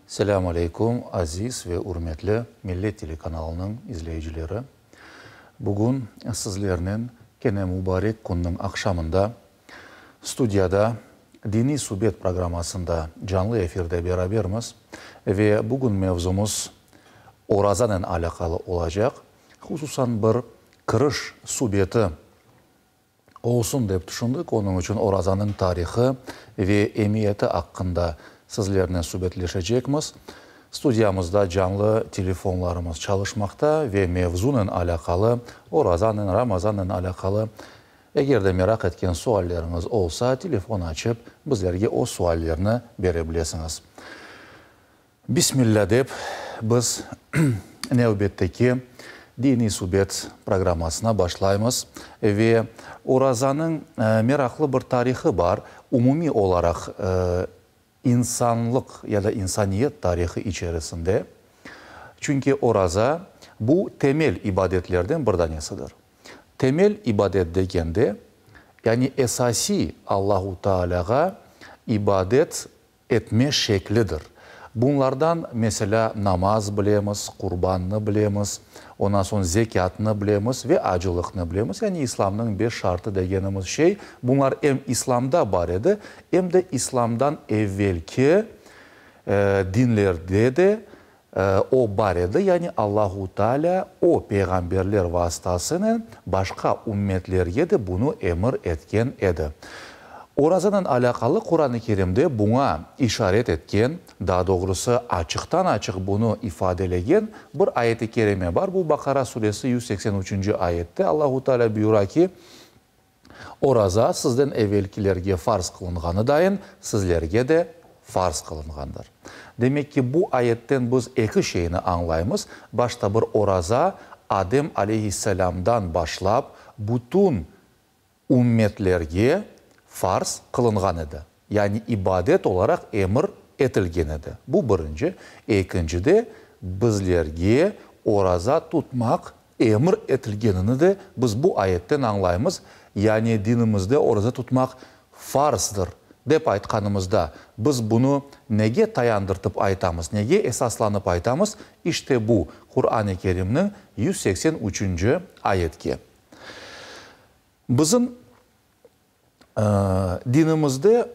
Selâm aleyküm, aziz ve ürmetli Millet telekanalınıñ izleyicileri! Bugün sizlernen kene mübarek künniñ aqşamında studiyada Diniy subet programmasında canlı efirde berabermiz ve bugün mevzumız orazanen alâqalı olacaq, hususan bir kiriş subeti olsun dep tüşündik, onıñ içün orazanıñ tarihı ve emiyeti aqqında sizlernen subetleşecekmiz. Studiyamızda canlı telefonlarımız çalışmaqta ve mevzunen alâqalı, orazanen, Ramazannen alâqalı, eger de meraq etken sualleriñiz olsa, telefon açıp, bizlerge o suallerni bere bilesiñiz. Bismillâ dep, biz nevbetteki Diniy subet programmasına başlaymız. Ve orazanıñ meraqlı bir tarihı bar, umumiy olaraq insanlıq ya da insaniyet tarihı içerisinde. Çünki oraza, bu temel ibadetlerden bir danesidir. Temel ibadet degende, yani esasiy Allahu Taalâğa ibadet etme şeklidir. Bunlardan, meselâ, namaz bilemiz, qurbannı bilemiz, ondan soñ zekâtnı bilemiz ve acılıqnı bilemiz, yani İslamnıñ beş şartı degenimiz şey, bunlar em İslamda bar edi, em de İslamdan evvelki dinlerde de O bar edi, yani Allahu Taalâ o peyğamberler vasıtasınen başqa ümmetlerge de bunı emir etken edi. Orazanen alâqalı Quran-ı Kerimde buña işaret etken, daa doğrusı açıqtan-açıq bunı ifadelegen bir ayet-i kerime bar, bu Baqara suresi 183-nci ayette Allahu Taalâ buyura ki, Oraza sizden evelkilerge farz qılınğanı dayın, sizlerge de farz qılınğandır. Demek ki, bu ayetten biz eki şeyni añlaymız, başta bir oraza Adem aleyhisselâmdan başlap bütün ümmetlerge farz qılınğan edi, yani ibadet olaraq emir etilgen edi. Bu birinci. Ekinci de, bizlerge oraza tutmaq Emir etilgenini de biz bu ayetten añlaymız, yani dinimizde oraza tutmaq farzdır, dep aytqanımızda, biz bunı nege tayandırtıp aytamız, nege esaslanıp aytamız, işte bu, Quran-ı Kerimniñ 183-nci ayetke. Bizim Dinimizde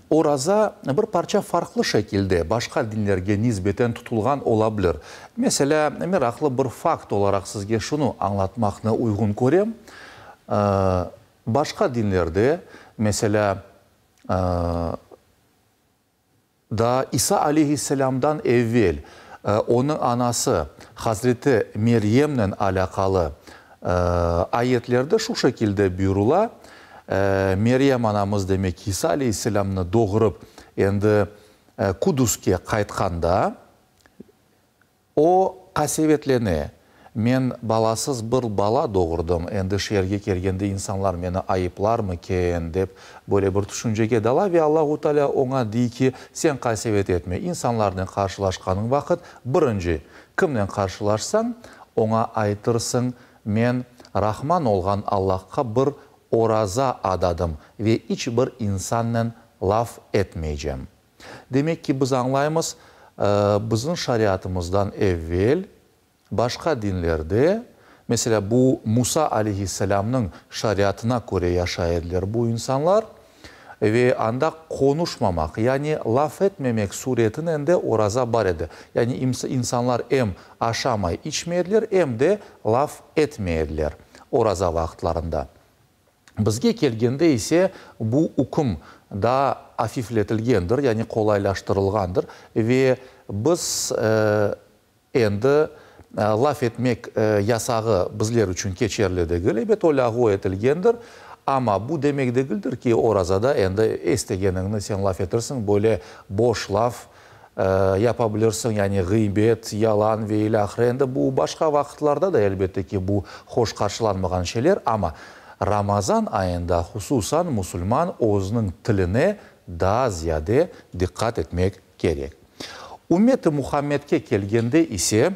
oraza bir parça farqlı şekilde başqa dinlerge nisbeten tutulğan ola bilir. Meselâ, meraqlı bir fakt olaraq sizge şunı añlatmaqnı uyğun körem, başqa dinlerde, meselâ, Daa İsa aleyhisselâmdan evvel onıñ anası Hazreti Meryemnen alâqalı ayetlerde şu şekilde buyurıla, Meryem anamız, demek, İsa aleyhisselâmnı doğurıp, endi Kudüske qaytqanda, O, qasevetlene, Men balasız bir bala doğurdım, endi şeerge kelgende insanlar meni ayıplarmıken, dep, böyle bir tüşüncege dala ve Allahu Teala oña dey ki, sen qasevet etme, insanlarnen qarşılaşqanıñ vaqıt, birinci, kimnen qarşılaşsañ, oña aytırsıñ, men Rahman olğan Allahqa bir oraza adadım ve iç bir insannen laf etmeycem. Demek ki, biz añlaymız, bizim şariatımızdan evel başqa dinlerde, meselâ, bu Musa aleyhisselâmnıñ şariatına köre yaşay ediler bu insanlar, ve anda qonuşmamaq, yani laf etmemek suretinen de oraza bar edi. Yani insanlar em aşamay, içmey ediler, em de laf etmey ediler oraza vaqıtlarında. Bizge kelgende ise bu üküm daa afifletilgendir, yani qolaylaştırılğandır ve biz endi laf etmek yasağı bizler içün keçerli degil, ebet, o lâğu etilgendir, amma bu demek degildir ki, orazada endi istegeniñni sen laf etirsiñ, böyle boş laf yapa bilirsiñ, yani ğıybet, yalan ve ilâhre. Endi bu başqa vaqıtlarda da, elbette ki, bu hoş qarşılanmağan şeyler, amma Ramazan ayında hususan musulman özüniñ tiline daa ziyade diqqat etmek kerek. Ümmet-i Muhammedke kelgende ise,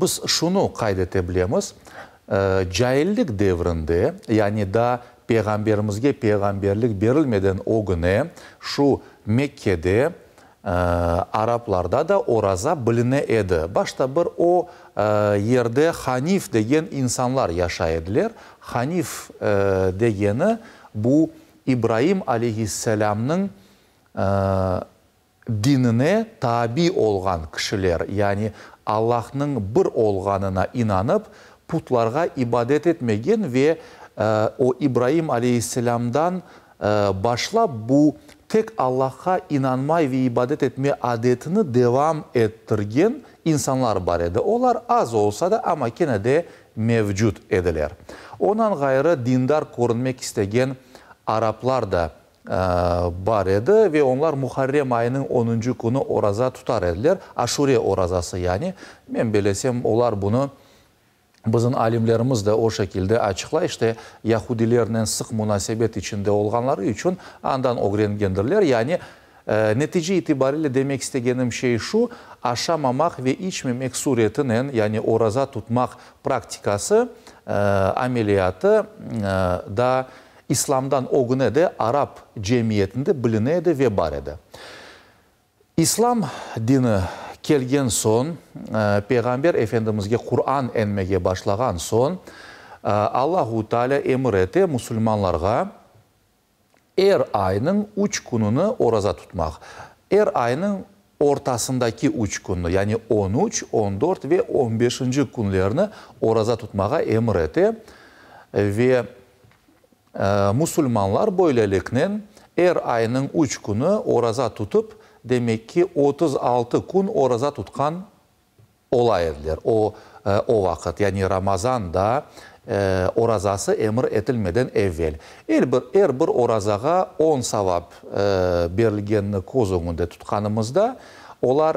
Biz şunı qayd ete bilemiz, caillik devrinde, yani daa Peyğamberimizge peyğamberlik berilmeden ögüne, şu Mekkede. Araplarda da oraza biline edi. Başta bir o yerde hanif degen insanlar yaşay ediler. Hanif degeni bu İbraim aleyhisselâmnıñ dinine tabi olğan kişiler, yani Allahnıñ bir olğanına inanıp, putlarğa ibadet etmegen ve o İbraim aleyhisselâmdan başlap bu tek Allahqa inanmay ve ibadet etme adetini devam ettirgen insanlar bar edi. Olar az olsa da, amma kene de mevcut ediler. Ondan ğayrı dindar körünmek istegen araplar da bar edi ve onlar Muharrem ayınıñ onuncı künü oraza tutar ediler, Aşure orazası yani. Men bellesem, olar bunı, bizim alimlerimiz de o şekilde açıqlay, işte, yahudilernen sıq munasebet içinde olğanları içün andan ögrengendirler. Yani, netice itibariyle demek istegenim şey şu, aşamamaq ve içmemek suretinen, yani oraza tutmaq praktikası, ameliyatı da İslamdan ögüne de arap cemiyetinde biline edi ve bar edi. İslam dini kelgen soñ, Peyğamber Efendimizge Quran enmege başlağan soñ, Allahu Teala emir ete musulmanlarğa er aynıñ üç kününi oraza tutmaq. Er aynıñ ortasındaki üç künni, yani on üç, on dört ve on beşinci künlerni oraza tutmağa emir ete ve musulmanlar böyleliknen er aynıñ üç künü oraza tutıp, demek ki, 36 kün oraza tutqan ola ediler o vaqıt, yani Ramazan da orazası emir etilmeden evel. Er bir orazağa 10 savap berilgenini köz ögünde tutqanımızda, olar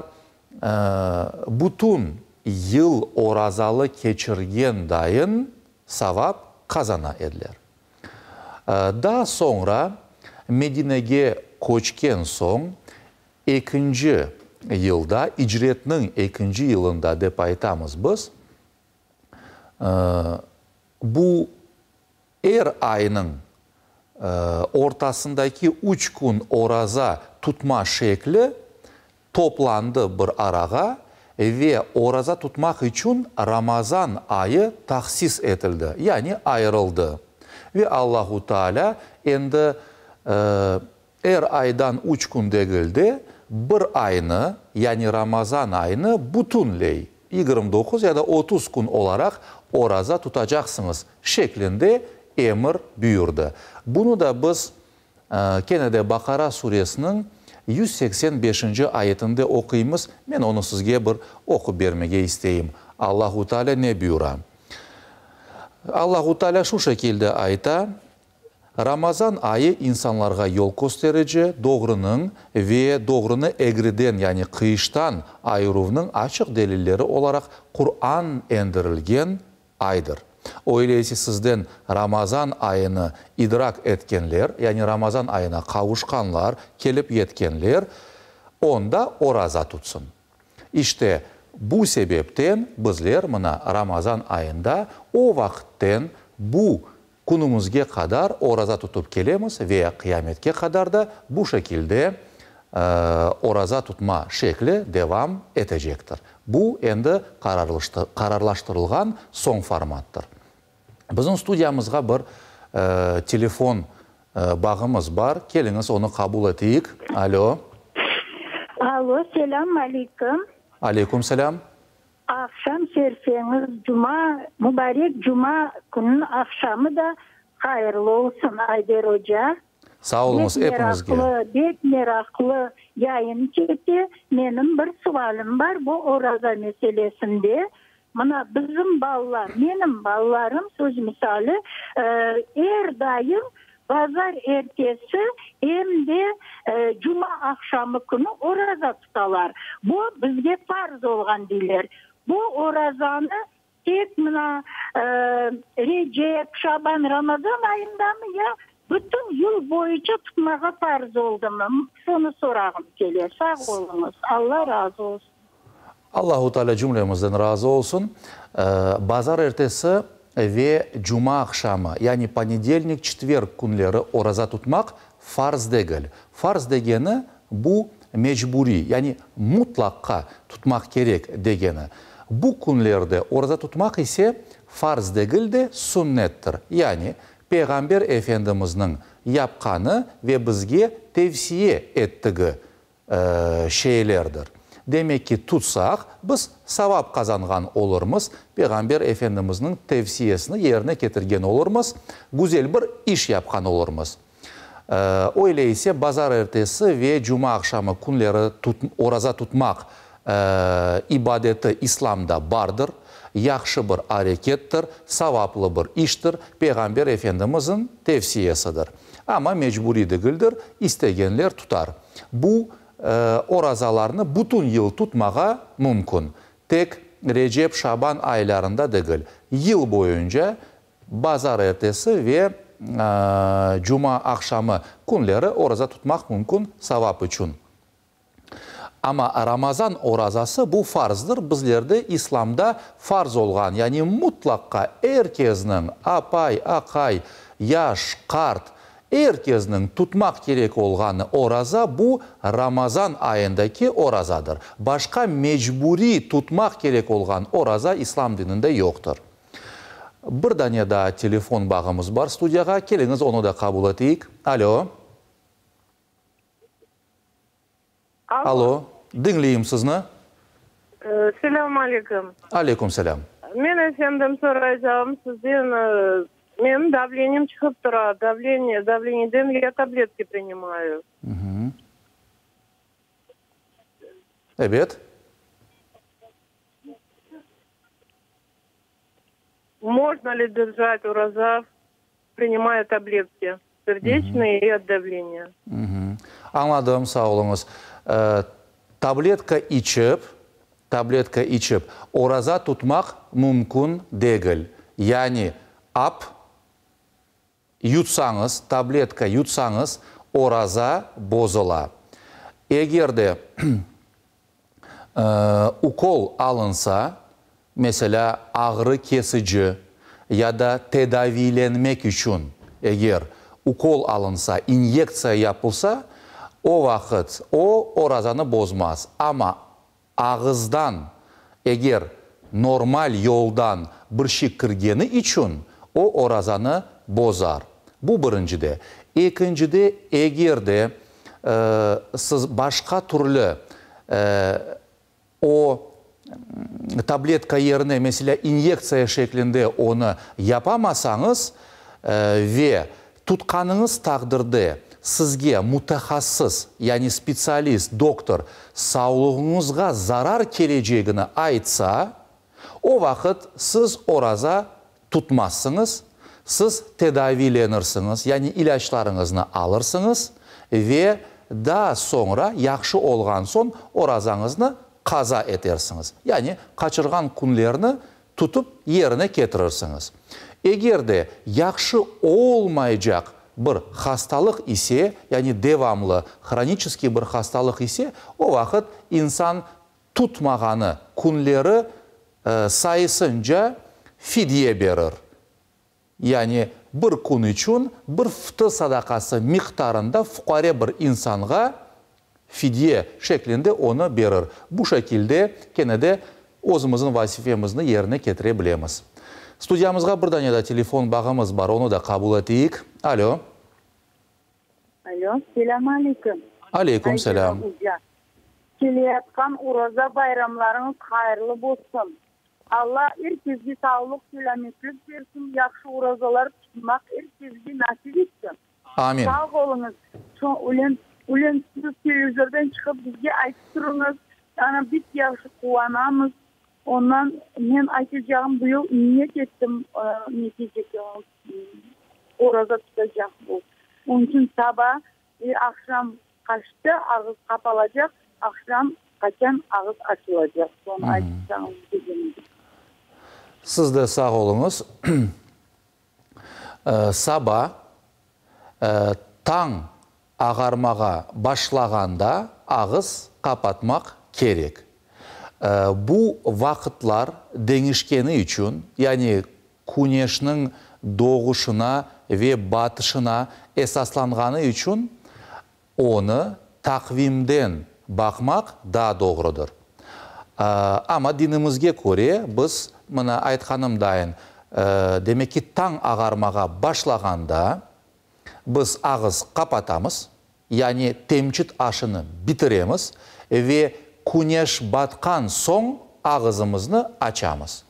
bütün yıl orazalı keçirgen dayın savap qazana ediler. Daa soñra Medinege köçken soñ ekinci yılda, icretniñ ekinci yılında dep aytamız biz, bu er aynıñ ortasındaki üç kün oraza tutma şekli toplandı bir arağa ve oraza tutmaq içün Ramazan ayı tahsis etildi, yani ayırıldı. Ve Allahu Teala endi er aydan üç kün degil de, bir aynı, yani Ramazan ayını bütünley 29 ya da 30 kün olaraq oraza tutacaqsıñız şeklinde emir buyurdı. Bunı da biz kene de Baqara suresiniñ 185-nci ayetinde oquymız. Men onı sizge bir oqup bermege isteyim. Allahu Teala ne buyura? Allahu Teala şu şekilde ayta: Ramazan ayı insanlarğa yol kösterici, doğrunıñ ve doğrunı egriden, yani qıyıştan ayıruvnıñ açıq delilleri olaraq Quran endirilgen aydır. Öyleyse sizden Ramazan ayını idrak etkenler, yani Ramazan ayına qavuşqanlar, kelip yetkenler, onda oraza tutsın. İşte bu sebepten bizler mına Ramazan ayında o vaqıtten bu künümizge qadar oraza tutıp kelemiz ve qıyametke qadar da bu şekilde oraza tutma şekli devam etecektir. Bu endi qararlaştırılğan soñ formattır. Bizim studiyamızğa bir telefon bağımız bar. Keliñiz, onı qabul eteyik. Alo. Alo, selâm aleyküm. Aleyküm selâm. Aqşam serseñiz, cuma, mubarek cuma kününiñ aqşamı da hayırlı olsun, Ayder oca. Sağ oluñız, Bek epimizge. meraqlı, bek meraqlı yayın kete. Menim bir sualim bar bu oraza meselesinde. Mına bizim balalar, menim balalarım, söz misali, er daim bazar ertesi em de cuma aqşamı künü oraza tutalar. Bu bizge farz olğan deyler. Bu orazanı tek mına Recep, Şaban, Ramazan ayındamı ya bütün yıl boyunca tutmağa farz oldımı? Şunı sorağım kele. Sağ oluñız. Alla razı olsun. Allahu Teala cümlemizden razı olsun. Bazar ertesi ve cuma aqşamı, yani ponedelnik, çetverg künleri oraza tutmaq farz degil. Farz degeni bu. mecburiy, yani mutlaqqa tutmaq kerek degeni. Bu künlerde oraza tutmaq ise farz degil de, sünnettir. Yani Peyğamber Efendimizniñ yapqanı ve bizge tevsiye ettigi şeylerdir. Demek ki, tutsaq, biz savap qazanğan olurmız, Peyğamber Efendimizniñ tevsiyesini yerine ketirgen olurmız, güzel bir iş yapqan olurmız. Öyle ise bazarertesi ve cumaaqşamı künleri oraza tutmaq ibadeti İslamda bardır, yahşı bir arekettir, savaplı bir iştir, Peyğamber Efendimizin tevsiyesidir. Amma mecburiy degildir, istegenler tutar. Bu orazalarnı bütün yıl tutmağa mümkün, tek Recep, Şaban aylarında degil, yıl boyunca bazarertesi ve cumaaqşamı künleri oraza tutmaq mümkün, savap içün. Amma Ramazan orazası bu farzdır, bizlerde İslamda farz olğan, yani mutlaqqa er kezniñ, apay, aqay, yaş, qart, er kezniñ tutmaq kerek olğanı oraza bu Ramazan ayındaki orazadır. Başqa mecburiy tutmaq kerek olğan oraza İslam dininde yoqtır. Bir dane daa telefon bağımız bar studiyağa, keliñiz onı da qabul eteyik. Alo. Alo, diñleyim sizni. Selâm aleyküm. Aleyküm selâm. Men efendim soraycağım sizden, menim davleniyem çıqıp tura, davleniye, davleniyeden ya tabletki prinimayu. Ebet. Можно li держать uraza, priнимая tabletki, serdeçnıye i ot davleniya? Añladım, sağ oluñız. Tabletka içip, tabletka içip, oraza tutmaq mümkün degil. Yani ap yutsañız, tabletka yutsañız, oraza bozula. Eger de ukol alınsa, meselâ, ağrı kesici ya da tedaviylenmek içün eger ukol alınsa, inyektsiya yapılsa, o vaqıt o, orazanı bozmaz. Amma ağızdan eger normal yoldan bir şey kirgeni içün o, orazanı bozar. Bu birincide. Ekincide, eger de siz başqa türlü o tabletka yerine, meselâ, inyektsiya şeklinde onı yapamasañız ve tutqanıñız taqdirde sizge mütehassıs, yani spetsialist, doktor sağlığıñızğa zarar kelecegini aytsa, o vaqıt siz oraza tutmazsıñız, siz tedaviylenirsiñiz, yani ilâclarıñıznı alırsıñız ve daa soñra yahşı olğan soñ orazañıznı qaza etersiñiz, yani qaçırğan künlerni tutıp yerine ketirirsiñiz. Eger de yahşı olmaycaq bir hastalıq ise, yani devamlı, hroniçeskiy bir hastalıq ise, o vaqıt insan tutmağanı künleri sayısınca fidye berir. Yani bir kün içün bir fıtır sadaqası miqdarında fuqare bir insanğa fidye şeklinde onı berir. Bu şekilde kene de özümizniñ vazifemizni yerine ketire bilemiz. Studiyamızğa bir dane da telefon bağımız bar, onı da qabul eteyik. Alo. Alo, selâm aleyküm. Aleyküm selâm. Ayşe oca, keleyatqan Oraza bayramlarıñız hayırlı bolsun. Alla er kesge sağlıq, selâmetlik bersin, yahşı orazalar tutmaq er kesge nasip etsin. Amin. Sağ oluñız. Şu, ülen, ülen siz televizordan çıqıp bizge aytıp turuñız, ana bek yahşı quvanamız. Ondan men aytacağım, bu yıl niyet ettim, netecek, oraza tutacaq bu. Onıñ içün saba ve aqşam qaçta ağız qapalacaq, aqşam qaçan ağız açılacaq, sonı aytsañız degen edim. Siz de sağ oluñız. Saba tañ ağarmağa başlağanda ağız qapatmaq kerek. Bu vaqıtlar deñişkeni içün, yani küneşniñ doğuşına ve batışına esaslanğanı içün, onı taqvimden. baqmaq daa doğrudır. Amma dinimizge köre biz, mına, aytqanım dayın, demek ki, tañ ağarmağa başlağanda biz ağız qapatamız, yani temçit aşını bitiremiz ve küneş batqan soñ ağızımıznı açamız.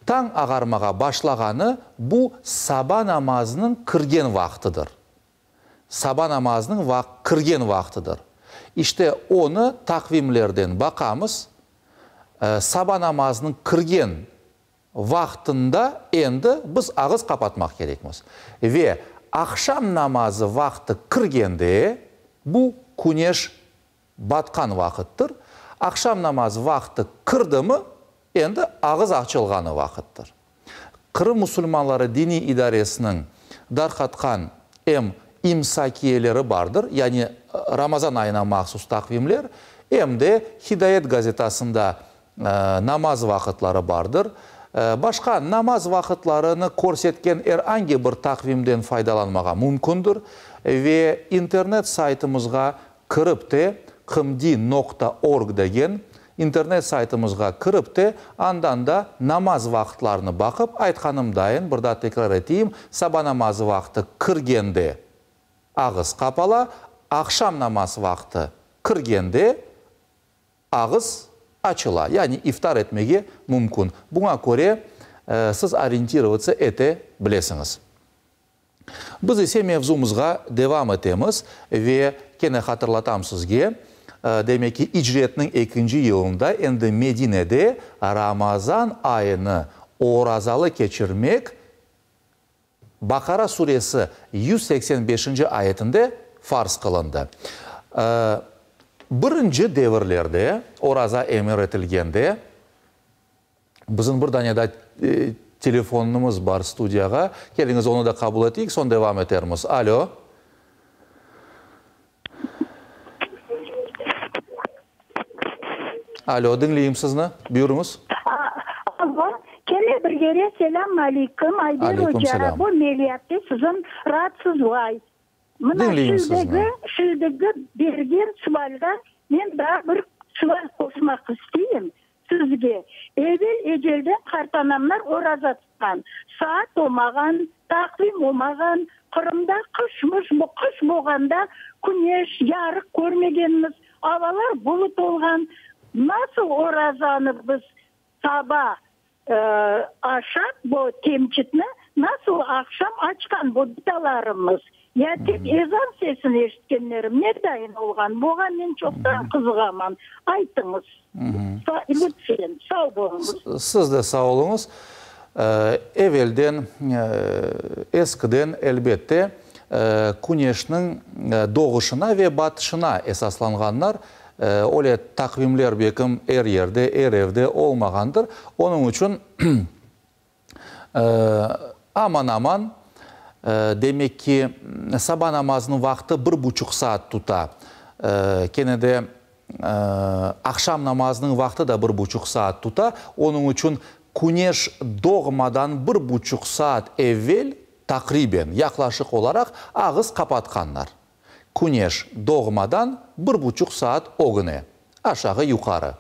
Tañ ağarmağa başlağanı bu saba namazınıñ kirgen vaqtıdır. Saba namazınıñ kirgen vaqtıdır. İşte, onı taqvimlerden baqamız, saba namazınıñ kirgen vaqtında endi biz ağız qapatmaq kerekmiz. Ve aqşam namazı vaqtı kirgende, bu küneş batqan vaqıttır, aqşam namazı vaqtı kirdimi, endi ağız açılğanı vaqıttır. Qırım musulmanları diniy idaresiniñ darqatqan em imsakiyeleri bardır, yani Ramazan ayına mahsus taqvimler, em de Hidayet gazetasında namaz vaqıtları bardır. Başqa namaz vaqıtlarını körsetken er angi bir taqvimden faydalanmağa mümkündir ve internet saytımızğa kirip te, qmdi noqta org degen internet saytımızğa kirip te, andan da namaz vaqıtlarını baqıp, aytqanım dayın, bir daa tekrar eteyim, saba namazı vaqtı kirgende ağız qapala, aqşam namaz vaqtı kirgende ağız açıla, yani iftar etmege mümkün. Buña köre siz orientirovatsa ete bilesiñiz. Biz ise mevzumızğa devam etemiz ve kene hatırlatam sizge, demek ki, icretniñ ekinci yılında endi Medinede Ramazan ayını orazalı keçirmek Baqara suresi 185-nci ayetinde farz qılındı. Birinci devirlerde, oraza emir etilgende, bizim bir dane daa telefonımız bar studiyağa, keliñiz onı da qabul eteyik, soñ devam etermiz. Alo. Alo, diñleyim sizni, buyurıñız. Alo, kene bir kere selâm aleyküm, Ayder Aleyküm oca, selâm. bu Meliatte siziñ raatsızlay. Mına Diñleyim sizni. şimdigi, şimdigi bergen sualğa men daa bir sual qoşmaq isteyim sizge. Evel ecelden qartanamlar oraza tutqan. Saat olmağan, taqvim olmağan, Qırımda qışmış, qış bolğanda küneş, yarıq körmegenmiz, avalar bulut olğan. Nasıl orazanı biz saba aşap, bu temçitni nasıl aqşam açqan bu bitalarımız? Ya tek ezan sesini eşitkenlerim ne dayın olğan? Buğa men çoqtan qızığaman. Aytıñız. Lütfen, sağ boluñız. Siz de sağ oluñız. Evelden, eskiden, elbette, küneşniñ doğuşına ve batışına esaslanğanlar. Öyle taqvimler belkim er yerde, er evde olmağandır. Onıñ içün aman-aman, demek ki, saba namazınıñ vaqtı bir buçuq saat tuta. Kene de aqşam namazınıñ vaqtı da bir buçuq saat tuta. Onıñ içün küneş doğmadan bir buçuq saat evel, taqriben, yaqlaşıq olaraq, ağız qapatqanlar. Küneş doğmadan bir buçuq saat ögüne, aşağı-yuqarı.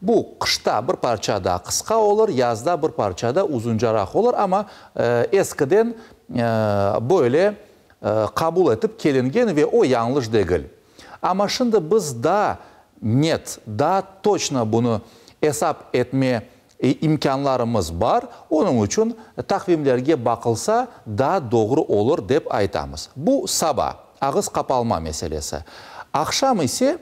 Bu qışta bir parça daa qısqa olur, yazda bir parça da uzuncaraq olur, amma eskiden böyle qabul etip kelingen ve o yañlış degil. Amma şimdi biz daa net, daa toçno bunı esap etme imkânlarımız bar, onıñ içün taqvimlerge baqılsa, daa doğru olur, dep aytamız. Bu saba, ağız qapalma meselesi. Aqşam ise,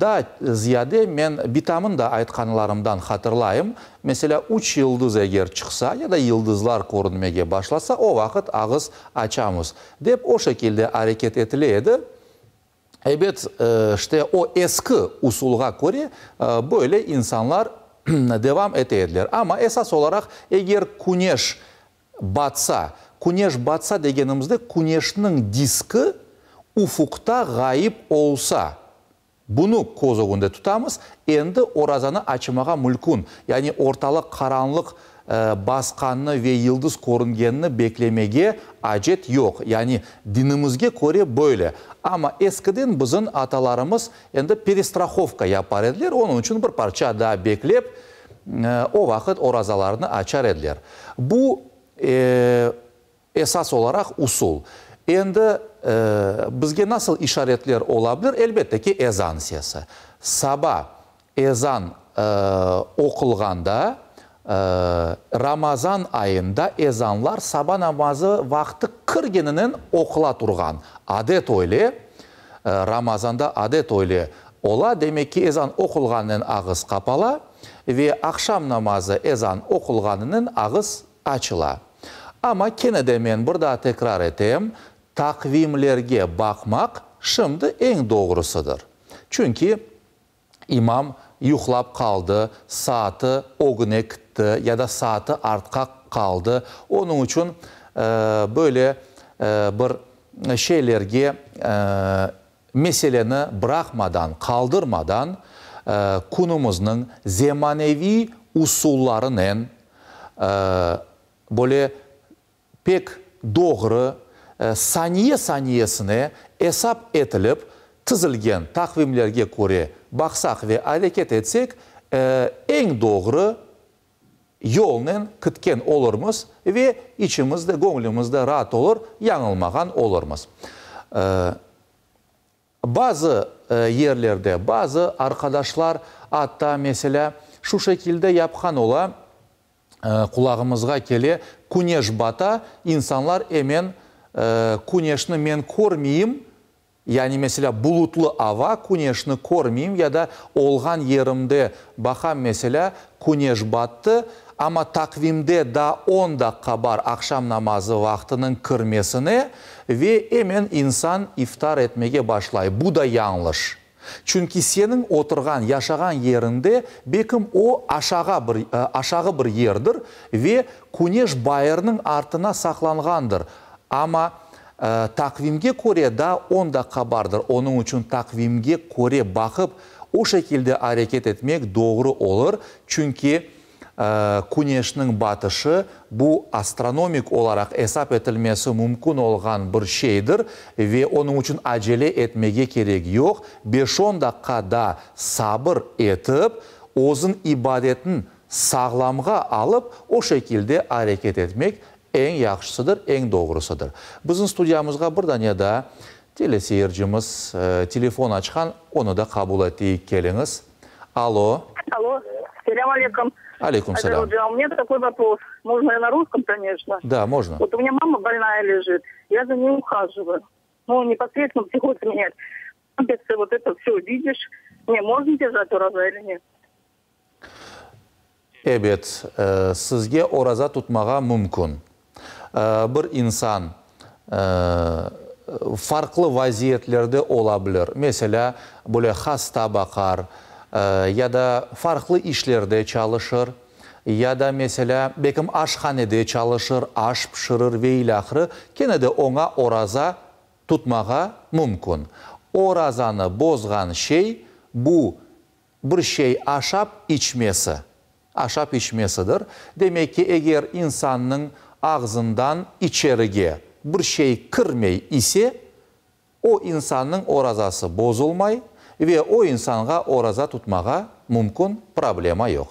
daa ziyade men bitamın da aytqanlarımdan hatırlayım, meselâ, üç yıldız eger çıqsa ya da yıldızlar körünmege başlasa, o vaqıt ağız açamız, dep o şekilde areket etile edi. Ebet, işte o eski usulğa köre böyle insanlar devam ete ediler. Amma esas olaraq, eger küneş batsa, küneş batsa degenimizde küneşniñ diski ufuqta ğayıp olsa, bunı köz ögünde tutamız, endi orazanı açmağa mülkün. Yani ortalıq qaranlıq. Basqannı ve yıldız körüngenini beklemege acet yoq. Yani dinimizge köre böyle. Amma eskiden bizim atalarımız endi perestrahovka yapar ediler, onıñ içün bir parça daa beklep, o vaqıt orazalarını açar ediler. Bu, esas olaraq usul. Endi bizge nasıl işaretler ola bilir? Elbette ki, ezan sesi. Saba Ezan oqulğanda, Ramazan ayında ezanlar saba namazı vaqtı kirgeninen oqula turğan. Adet öyle, Ramazanda adet öyle ola, demek ki, ezan oqulğanınen ağız qapala ve aqşam namazı ezan oqulğanınen ağız açıla. Amma kene de men bir daa tekrar etem, taqvimlerge baqmaq şimdi eñ doğrusıdır. Çünki İmam yuqlap qaldı, saatı ögüne kitti ya da saatı artqa qaldı. Onıñ içün böyle bir şeylerge meseleni bıraqmadan, qaldırmadan, künümizniñ zemaneviy usullarınen böyle pek doğru, saniye-saniyesine esap etilip tizilgen taqvimlerge köre baqsaq ve areket etsek, eñ doğru yolnen kitken olurmız ve içimiz de, göñlümiz de raat olur, yañılmağan olurmız. Bazı yerlerde bazı arqadaşlar atta, meselâ, şu şekilde yapqan ola, qulağımızğa kele, küneş bata, insanlar emen küneşni men körmeyim, yani, meselâ, bulutlı ava, küneşni körmeyim ya da olğan yerimde baqam, meselâ, küneş battı, amma taqvimde daa on daqqa bar aqşam namazı vaqtınıñ kirmesine ve emen insan iftar etmege başlay. Bu da yañlış. Çünki seniñ oturğan, yaşağan yeriñde bekim o aşağa bir, aşağı bir yerdir ve küneş bayırnıñ artına saqlanğandır. Amma taqvimge köre daa on daqqa bardır. Onıñ içün taqvimge köre baqıp, o şekilde areket etmek doğru olur. Çünki Küneşniñ batışı, bu astronomik olaraq esap etilmesi mümkün olğan bir şeydir ve onıñ içün acele etmege kerek yoq, beş-on daqqa daa sabır etip, özüñ ibadetni sağlamğa alıp, o şekilde areket etmek eñ yahşısıdır, eñ doğrusıdır. Bizim studiyamızğa bir dane daa teleseyircimiz telefon açqan, onı da qabul eteyik, keliñiz. Alo. Alo, selâm aleyküm. Aleyküm selâm. У меня такой вопрос. Можно и на русском, конечно. Да, можно. Вот у меня мама больная лежит, я за ней ухаживаю. Ну, непосредственно приходится менять памперсы, вот это все видишь. Мне можно держать ураза или нет? Ebet, sizge oraza tutmağa mümkün. Bir insan farqlı vaziyetlerde ola bilir. Meselâ, böyle hasta baqar, ya da farqlı işlerde çalışır, ya da, meselâ, belkim aşhanede çalışır, aş pişirir ve ilâhre, kene de oña oraza tutmağa mümkün. Orazanı bozğan şey, bu bir şey aşap içmesi, aşap içmesidir. Demek ki, eger insannıñ ağzından içerige bir şey kirmey ise, o insannıñ orazası bozulmay ve o insanğa oraza tutmağa mümkün, problema yoq.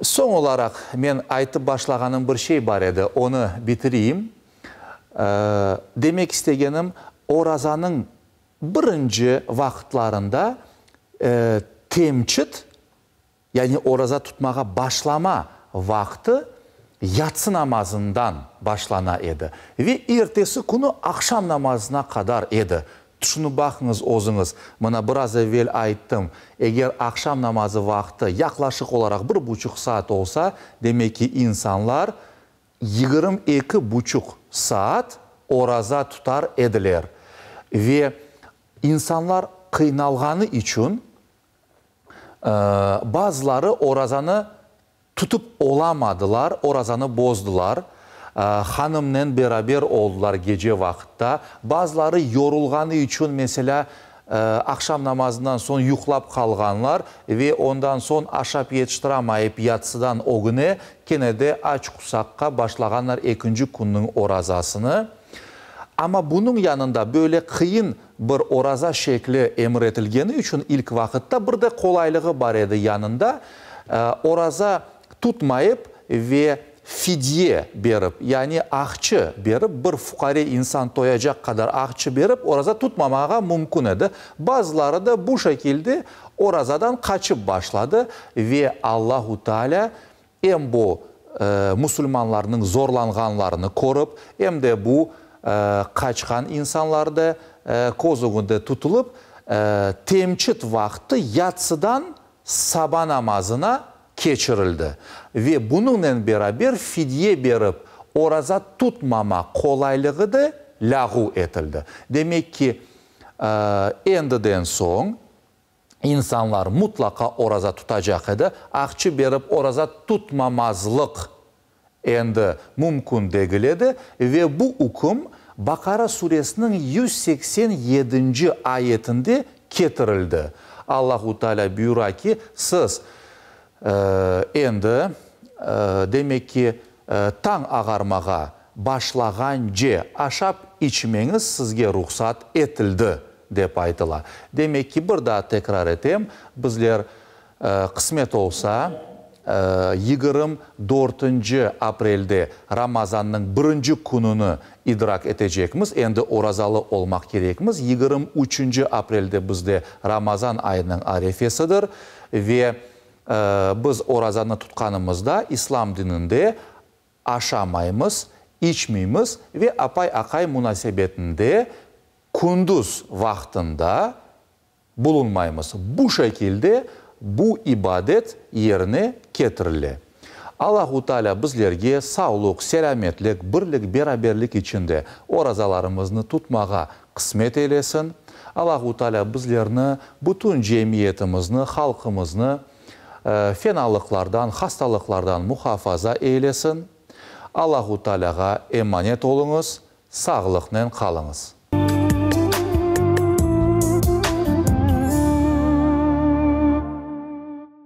Soñ olaraq men aytıp başlağanım bir şey bar edi, onı bitireyim. Demek istegenim, orazanıñ Birinci vaqıtlarında temçit, yani oraza tutmağa başlama vaqtı yatsı namazından başlana edi ve ertesi künü aqşam namazına qadar edi. Tüşünip baqıñız özüñiz, mına biraz evel ayttım, eger aqşam namazı vaqtı yaqlaşıq olaraq bir buçuq saat olsa, demek ki, insanlar 22 buçuq saat oraza tutar ediler ve insanlar qıynalğanı içün bazıları orazanı tutıp olamadılar, orazanı bozdılar, hanımnen beraber oldılar gece vaqıtta, bazıları yorulğanı içün, meselâ, aqşam namazından soñ yuqlap qalğanlar ve ondan soñ aşap yetiştiramayıp yatsıdan ögüne kene de aç qusaqqa başlağanlar ekinci künniñ orazasını. Amma bunıñ yanında böyle qıyın bir oraza şekli emir etilgeni içün ilk vaqıtta bir de qolaylığı bar edi yanında, oraza tutmayıp ve fidye berip, yani aqçı berip, bir fuqare insan toyacaq qadar aqçı berip, oraza tutmamağa mümkün edi. Bazıları da bu şekilde orazadan qaçıp başladı ve Allahu Teala em bu musulmanlarnıñ zorlanğanlarını körip, em de bu qaçqan insanlar da köz ögünde tutulıp, temçit vaqtı yatsıdan saba namazına keçirildi ve bunıñnen beraber fidye berip oraza tutmama qolaylığı da lâğu etildi. Demek ki, endiden soñ insanlar mutlaqa oraza tutacaq edi, aqçı berip oraza tutmamazlıq endi mümkün degil edi ve bu üküm Baqara suresiniñ 187-nci ayetinde ketirildi. Allahu Teala buyura ki, siz endi, demek ki, tañ ağarmağa başlağance aşap içmeñiz sizge ruhsat etildi, dep aytıla. Demek ki, bir daa tekrar etem, bizler, qısmet olsa, 24-nci aprelde Ramazannıñ birinci kününi idrak etecekmiz, endi orazalı olmaq kerekmiz. 23-nci aprelde bizde Ramazan ayınıñ arefesidir ve biz orazanı tutqanımızda İslam dininde aşamaymız, içmeymiz ve apay-aqay munasebetinde kündüz vaqtında bulunmaymız. Bu şekilde bu ibadet yerine ketirile. Allahu Teala bizlerge sağlıq, selâmetlik, birlik, beraberlik içinde orazalarımıznı tutmağa qısmet eylesin. Allahu Teala bizlerni, bütün cemiyetimizni, halqımıznı fenalıqlardan, hastalıqlardan muhafaza eylesin. Allahu Tealağa emanet oluñız, sağlıqnen qalıñız.